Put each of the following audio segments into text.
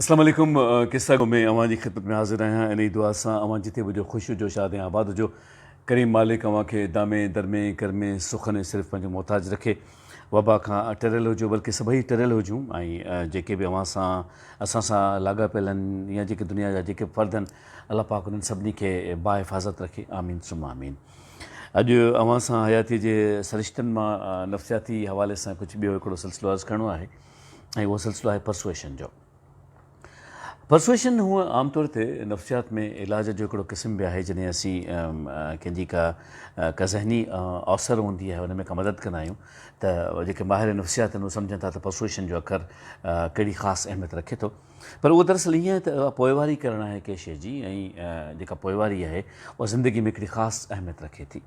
اسلام عليڪم قصه گو ۾ اوهان جي خدمت ۾ حاضر آهيان انهي دعا سان اوهان جتي به هجو خوش هجو شاد ۽ آباد هجو ڪريم مالڪ اوهان کي دامي درمي ڪرمي سخن ۽ صرف پنهنجو محتاج رکي وبا کان ٽريل هجو بلڪه سڀئي ٽريل هجون ۽ جيڪي به اوهان سان اسان سان لاڳاپيل آهن يا جيڪي دنيا جا جيڪي به فرد آهن الله پاڪ انهن سڀني کي باحفاظت رکي آمين ثم آمين اڄ اوهان سان حياتي جي سرشتن مان نفسياتي حوالي سان ڪجهه ٻيو هڪڙو سلسلو عرض ڪرڻو آهي ۽ اهو سلسلو آهي پرسوئيشن جو. پرسوئيشن هونء عام طور تي نفسيات ۾ علاج جو هڪڙو قسم به آهي جڏهن اسين ڪنهن جي ڪا ڪا ذهني اوسر هوندي آهي ان ۾ ڪا مدد ڪندا آهيون ته جيڪي ماهر نفسيات آهن اهي سمجهن ٿا ته پرسوئيشن جو اکر ڪهڙي خاص اهميت رکي ٿو پر اهو دراصل ائين آهي ته اها پوئواري ڪرڻ آهي ڪنهن شيء جي ۽ جيڪا پوئواري آهي اها زندگي ۾ هڪڙي خاص اهميت رکي ٿي.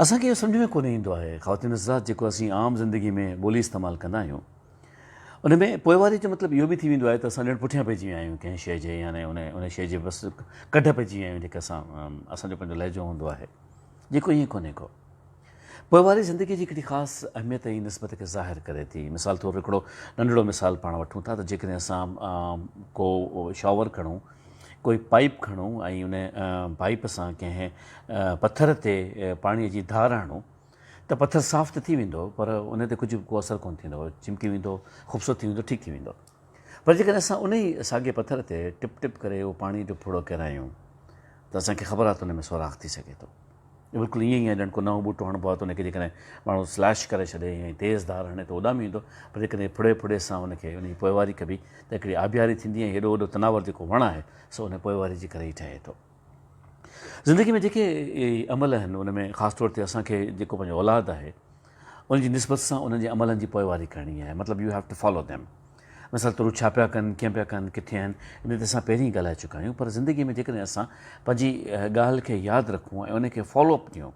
اسان کي اهو سمجهه ۾ ڪونه ايندو آهي خواتين حضرات جيڪو اسين عام زندگي ۾ ٻولي استعمال ڪندا آهيون ان ۾ پوئواري جو مطلب اهو به ٿي ويندو آهي ته اسان ڄڻ پٺيان پئجي ويا آهيون ڪنهن شيء جي يعني ان ان شيء جي بس ڪڍ پئجي ويا آهيون جيڪا اسان اسان جو پنهنجو لهجو هوندو آهي جيڪو ائين ڪونهي ڪو پوئواري زندگي جي هڪڙي خاص اهميت ۽ نسبت کي ظاهر ڪري ٿي مثال طور هڪڙو ننڍڙو مثال پاڻ وٺون ٿا ته جيڪڏهن اسان ڪو شاور کڻون ڪوئي پائيپ کڻون ۽ ان پائيپ سان ڪنهن پٿر تي پاڻي جي ڌار هڻون ته پٿر صاف ته ٿي ويندو پر ان تي ڪجهه به ڪو اثر ڪونه ٿيندو، چمڪي ويندو، خوبصورت ٿي ويندو، ٺيڪ ٿي ويندو. پر جيڪڏهن اسان ان ئي ساڳئي پٿر تي ٽپ ٽپ ڪري اهو پاڻي جو ڦڙو ڪيرايون ته اسان کي خبر آهي ته ان ۾ سوراخ ٿي سگهي ٿو. بلڪل ائين ئي آهي ڄڻ ڪو نئون ٻوٽو هڻبو آهي ته ان کي جيڪڏهن ماڻهو سليش ڪري ڇڏي ۽ تيز ڌار هڻي ته اڏامي ويندو پر جيڪڏهن ڦڙي ڦڙي سان ان کي ان جي پوئواري ڪبي ته هڪڙي آبياري ٿيندي ۽ هيڏو وڏو تناور جيڪو وڻ آهي سو ان پوئواري جي ڪري ئي ٺهي ٿو. زندگي ۾ جيڪي عمل آهن ان ۾ خاص طور تي اسان کي جيڪو پنهنجو اولاد آهي ان جي نسبت سان انهن جي عملن جي پوئواري ڪرڻي آهي مطلب you have to follow them مثال طور هو ڇا پيا ڪن ڪيئن پيا ڪن ڪٿي آهن ان تي اسان پهرين ئي ڳالهائي چڪا آهيون پر زندگي ۾ جيڪڏهن اسان پنهنجي ڳالهه کي ياد رکون ۽ ان کي فالو اپ ڏيون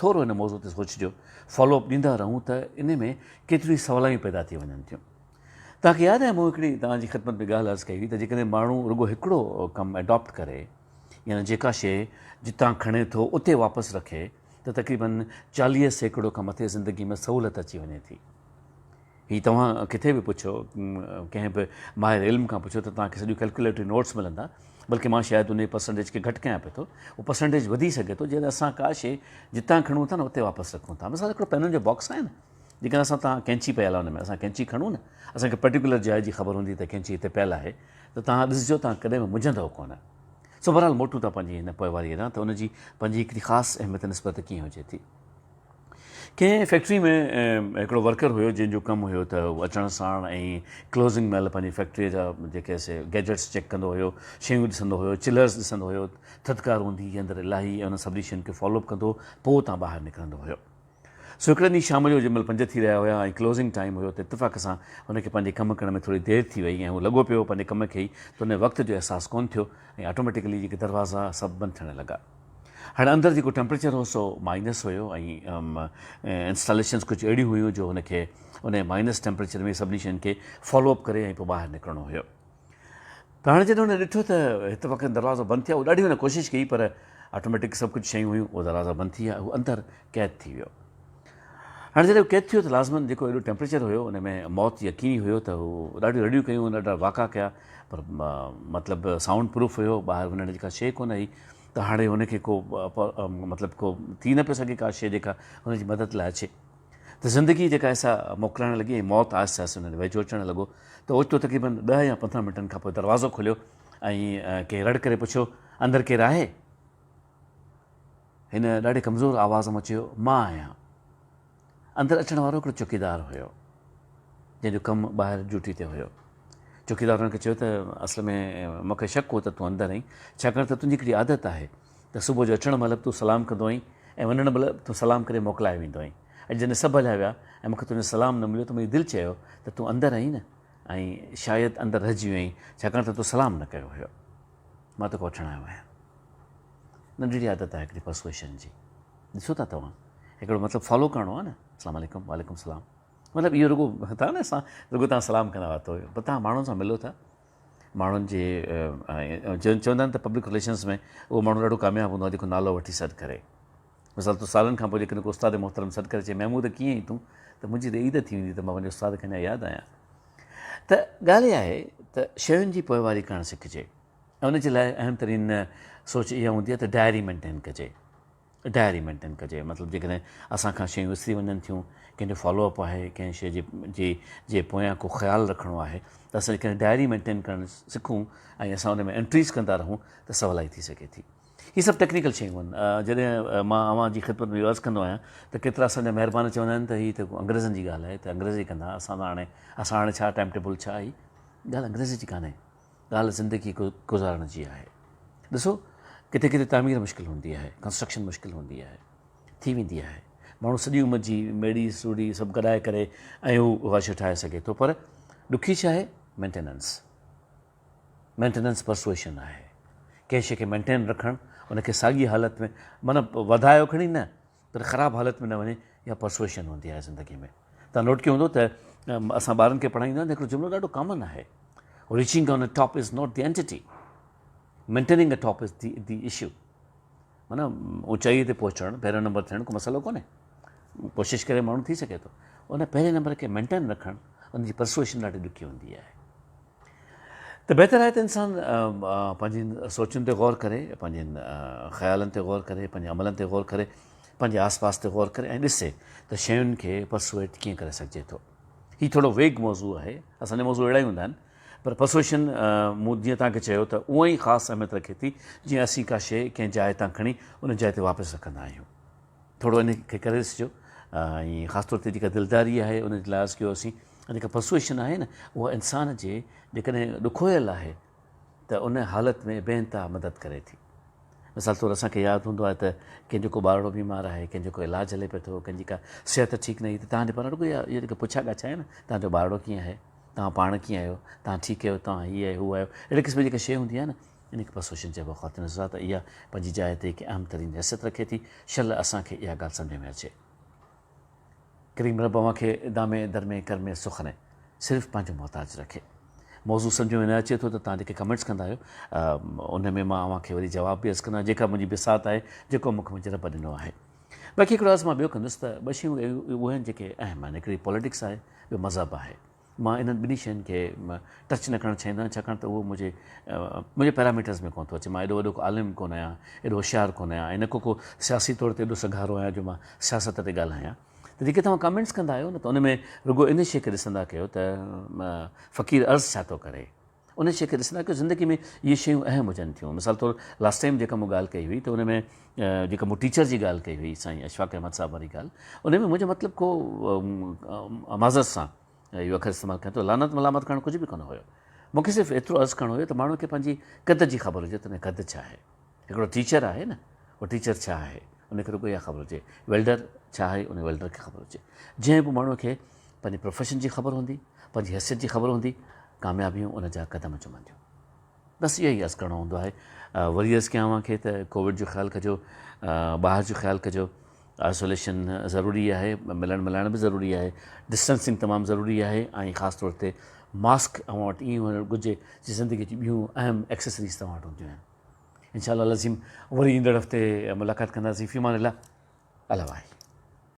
ٿورو ان موضوع تي سوچجو فالو اپ ڏيندا رهون ته ان ۾ ڪيتريون ئي سولايون پيدا ٿي وڃن ٿيون توهان کي ياد آهي مون هڪڙي توهان جي خدمت ۾ ڳالهه عرض ڪئي هئي ته جيڪڏهن ماڻهو رڳو هڪڙو ڪم اڊاپٽ ڪري يعني جيڪا شيء جتان کڻي ٿو اتي واپس رکي ته تقريبن 40% کان مٿي زندگي ۾ سهولت اچي وڃي ٿي. هي توهان ڪٿي به پڇو، ڪنهن به ماهر علم کان پڇو ته توهان کي سڄيون ڪيلڪيوليٽري نوٽس ملندا، بلڪه مان شايد انهي پرسنٽيج کي گهٽ ڪيان پيو ٿو، اهو پرسنٽيج وڌي سگهي ٿو جيڪڏهن اسان ڪا شيء جتان کڻون ٿا نه اتي واپس رکون ٿا. مثال هڪڙو پينن جو باڪس آهي نه، جيڪڏهن اسان توهان ڪينچي پيل آهي ان ۾ اسان ڪينچي کڻون نه، اسان کي پرٽيڪولر جاء جي خبر هوندي ته ڪينچي هتي پيل آهي ته توهان ڏسجو توهان ڪڏهن به منجهندؤ ڪونه. سو بهرحال موٽون ٿا پنهنجي هن پوئواريء ڏانهن ته ان جي پنهنجي هڪڙي خاص اهميت نسبت ڪيئن هجي ٿي. ڪنهن فيڪٽري ۾ هڪڙو ورڪر هيو جنهن جو ڪم هيو ته هو اچڻ ساڻ ۽ ڪلوزنگ مهل پنهنجي فيڪٽريء جا جيڪي سي گيجيٽس چيڪ ڪندو هيو، شيون ڏسندو هيو، چلرز ڏسندو هيو، ٿڌڪار هوندي هئي اندر الاهي ۽ انهن سڀني شين کي فالو اپ ڪندو پوء اتان ٻاهر نڪرندو هيو. سو هڪڙي ڏينهن شام جو جنهن مهل پنج ٿي رهيا هيا ۽ ڪلوزنگ ٽائيم هيو ته اتفاق سان هن کي پنهنجي ڪم ڪرڻ ۾ ٿوري دير ٿي وئي ۽ هو لڳو پيو هو پنهنجي ڪم کي ئي ته ان وقت جو احساس ڪونه ٿيو ۽ آٽوميٽيڪلي جيڪي دروازا سڀ بند ٿيڻ لڳا. هاڻي اندر جيڪو ٽيمپريچر هو سو مائنس هيو ۽ انسٽاليشنز ڪجهه اهڙيون هيون جو هن کي ان مائنس ٽيمپريچر ۾ سڀني شين کي فالو اپ ڪري ۽ پوء ٻاهر نڪرڻو هيو. ته هاڻي جڏهن هن ڏٺو ته هت وقت دروازو بند ٿي ويو، ڏاڍي هن ڪوشش ڪئي پر آٽوميٽڪ سڀ ڪجهه شيون هيون اهو دروازا بند ٿي ويا، هو اندر قيد ٿي ويو. هاڻي جڏهن هو قيد ٿي ويو ته لازمن جيڪو ايڏو ٽيمپريچر هيو ان ۾ موت يقيني هيو ته هو ڏاڍيون رڙيون ڪيون، ڏاڍا واڪا ڪيا پر مطلب سائونڊ پروف هيو، ٻاهر وڃڻ جي ڪا شيء ڪونه هئي ته هاڻي هن کي ڪو مطلب ڪو ٿي نه پيو سگهي ڪا شيء جيڪا هن جي مدد لاء اچي. ته زندگي جيڪا آهي سا موڪلائڻ لڳي ۽ موت آهستي آهستي انهن جي ويجهو اچڻ لڳو ته اوچتو تقريبن ڏهه يا 15 منٽن کان پوء دروازو کليو ۽ ڪنهن رڙ ڪري پڇيو، اندر ڪير آهي؟ هن ڏاڍي ڪمزور آواز مان چيو، مان آهيان. اندر اچڻ وارو هڪڙو چوڪيدار هيو، جنهن جو ڪم ٻاهر ڊيوٽي تي هيو. چوڪيدار هن کي چيو ته اصل ۾ مون کي شڪ هو ته تون اندر آهين، ڇاڪاڻ ته تنهنجي هڪڙي عادت آهي ته صبح جو اچڻ مهل به تون سلام ڪندو آهين ۽ وڃڻ مهل به تون سلام ڪري موڪلائي ويندو آهين. اڄ جڏهن سڀ هليا ويا ۽ مون کي تنهنجو سلام نه مليو ته منهنجي دل چيو ته تون اندر آهين نه ۽ شايد اندر رهجي ويو آهين ڇاڪاڻ ته تو سلام نه ڪيو هيو. مان توکي وٺڻ آيو آهيان. ننڍڙي عادت آهي هڪڙي پرسوئيشن جي. ڏسو ٿا توهان هڪڙو مطلب فالو ڪرڻو آهي نه اسلام عليڪم وعليڪم السلام مطلب اهو رڳو ٿا نه اسان رڳو توهان سلام ڪندا واتو پر توهان ماڻهن سان ملو ٿا ماڻهن جي چوندا آهن ته پبلڪ رليشنز ۾ اهو ماڻهو ڏاڍو ڪامياب هوندو آهي جيڪو نالو وٺي سڏ ڪري. مثال طور سالن کان پوء جيڪڏهن ڪو استاد محترم سڏ ڪري چئي محمود ڪيئن آهين تون ته منهنجي ته عيد ٿي ويندي ته مان پنهنجي استاد کي اڃا ياد آهيان. ته ڳالهه اها آهي ته شين جي پوئواري ڪرڻ سکجي ۽ ان جي لاء اهم ترين سوچ اها هوندي آهي ته ڊائري مينٽين ڪجي. ڊائري مينٽين ڪجي مطلب جيڪڏهن اسان کان شيون وسري وڃن ٿيون ڪنهن جو فالو اپ آهي ڪنهن شيء جي جي جي پويان ڪو خيال رکڻو آهي ته اسان جيڪڏهن ڊائري مينٽين ڪرڻ سکون ۽ اسان ان ۾ انٽريز ڪندا رهون ته سولائي ٿي سگهي ٿي. هي سڀ ٽيڪنيڪل شيون آهن جڏهن مان اوهان جي خدمت ۾ اهو عرض ڪندو آهيان ته ڪيترا اسان جا مهربان چوندا آهن ته هي ته انگريزن جي ڳالهه آهي ته انگريز ئي ڪندا اسان ته هاڻي اسان هاڻي ڇا ٽائيم ٽيبل ڇا هي ڳالهه انگريزي جي ڪانهي ڳالهه زندگي گذارڻ جي آهي. ڏسو ڪٿي ڪٿي تعمير مشڪل هوندي آهي، ڪنسٽرڪشن مشڪل هوندي آهي، ٿي ويندي آهي. ماڻهو سڄي عمر جي ميڙي سوڙي سڀ گڏائي ڪري ۽ هو اها شيء ٺاهي سگهي ٿو پر ڏکي ڇا آهي؟ مينٽيننس. مينٽيننس پرسوئيشن آهي. ڪنهن شيء کي مينٽين رکڻ، ان کي ساڳي حالت ۾ معنيٰ وڌايو کڻي نه پر خراب حالت ۾ نه وڃي اها پرسوئيشن هوندي آهي زندگي ۾ تان نوٽ ڪيو هوندو ته اسان ٻارن کي پڙهائيندا آهيون ته هڪڙو جملو ڏاڍو ڪامن آهي reaching on a top is not the entity maintaining a top is the the issue معنيٰ اوچائي تي پهچڻ پهريون نمبر ٿيڻ ڪو مسئلو ڪونهي ڪوشش ڪري ماڻهو ٿي سگهي ٿو ان پهرين نمبر کي مينٽين رکڻ ان جي پرسوئيشن ڏاڍي ڏکي هوندي آهي ته بهتر آهي ته انسان پنهنجين سوچن تي غور ڪري، پنهنجن خيالن تي غور ڪري، پنهنجي عملن تي غور ڪري، پنهنجي آس پاس تي غور ڪري ۽ ڏسي ته شين کي پرسوئيٽ ڪيئن ڪري سگهجي ٿو. هي ٿورو ويگ موضوع آهي، اسان جا موضوع اهڙا ئي هوندا آهن، پر پرسوئيشن مون جيئن توهان کي چيو ته اونئن ئي خاص اهميت رکي ٿي جيئن اسين ڪا شيء ڪنهن جاء تان کڻي ان جاء تي واپس رکندا آهيون. ٿورو ان کي ڪري ڏسجو ۽ خاص طور تي جيڪا دلداري آهي ان جي لحاظ ڪيو اسين ۽ جيڪا پرسوئيشن آهي نه اها انسان جي جيڪڏهن ڏکويل آهي ته ان حالت ۾ بي انتها مدد ڪري ٿي. مثال طور اسان کي ياد هوندو آهي ته ڪنهن جو ڪو ٻارڙو بيمار آهي، ڪنهن جو ڪو علاج هلي پيو ٿو، ڪنهن جي ڪا صحت ٺيڪ نه هئي ته توهان جي پاران رڳو اها جيڪا پڇا ڳاڇا آهي نه توهان جو ٻارڙو ڪيئن آهي، توهان پاڻ ڪيئن آهيو، توهان ٺيڪ آهيو، توهان هي آهيو هو آهيو اهڙي قسم جي جيڪا شيء هوندي آهي نه ان کي پرسوئيشن چئبو آهي. خواتين حضرات اها پنهنجي جاء تي هڪ اهم ترين حيثيت رکي ٿي. شل اسان کي اها ڳالهه سمجهه ۾ اچي. ڪريم رب اوهان کي دامي درمي ڪرمي سخني صرف پنهنجو محتاج رکي. موضوع سمجهه ۾ نه اچي ٿو ته توهان جيڪي ڪمينٽس ڪندا آهيو ان ۾ مان اوهان کي وري جواب به عرض ڪندو آهيان جيڪا منهنجي بساط آهي جيڪو مون کي منهنجي رب ڏنو آهي. باقي هڪڙو عرض مان ٻيو ڪندس ته ٻه شيون اهي آهن جيڪي اهم آهن هڪڙي پوليٽڪس آهي ٻيو مذهب آهي. مان انهن ٻنهي شين کي ٽچ نه ڪرڻ چاهيندو آهيان ڇاڪاڻ ته اهو منهنجي منهنجي پيراميٽرز ۾ ڪونه ٿو اچي. مان ايڏو وڏو ڪو عالم ڪونه آهيان، ايڏو هوشيار ڪونه آهيان ۽ نه ڪو ڪو سياسي طور تي ايڏو سگهارو آهيان جو مان سياست تي ڳالهايان. ته جيڪي توهان ڪمينٽس ڪندا آهيو نه ته ان ۾ رڳو ان شيء کي ڏسندا ڪيو ته فقير عرض ڇا ٿو ڪري. ان شيء کي ڏسندا ڪيو زندگي ۾ اهي شيون اهم هجن ٿيون. مثال طور لاسٽ ٽائيم جيڪا مون ڳالهه ڪئي هئي ته ان ۾ جيڪا مون ٽيچر جي ڳالهه ڪئي هئي سائين اشفاق احمد صاحب واري ڳالهه ان ۾ منهنجو مطلب ڪو معذرت سان اهو اکر استعمال ڪيان ٿو لعنت ملامت ڪرڻ ڪجهه به ڪونه هيو. مون کي صرف ايترو عرض ڪرڻو هيو ته ماڻهو کي پنهنجي قد جي خبر هجي ته ان قد ڇا آهي. هڪڙو ٽيچر آهي نه اهو ٽيچر ڇا آهي ان کي رڳو اها خبر هجي. ويلڊر ڇا آهي ان ويلڊر کي خبر هجي. جنهن به ماڻهو کي پنهنجي پروفيشن جي خبر هوندي، پنهنجي حيثيت جي خبر هوندي، ڪاميابيون ان جا قدم چمنديون. بس اهو ئي عرض ڪرڻو هوندو آهي. وري عرض ڪيان اوهان کي ته ڪووڊ جو خيال ڪجو، ٻاهر جو خيال ڪجو، آئسوليشن ضروري آهي، ملڻ ملائڻ به ضروري آهي، ڊسٽنسنگ تمام ضروري آهي ۽ خاص طور تي ماسڪ اوهان وٽ ائين هئڻ گهرجي جيئن زندگي جون ٻيون اهم ايڪسيسريز توهان وٽ هونديون آهن. انشاء الله العظيم وري ايندڙ هفتي ملاقات ڪنداسين. في امان الله. الله واهي.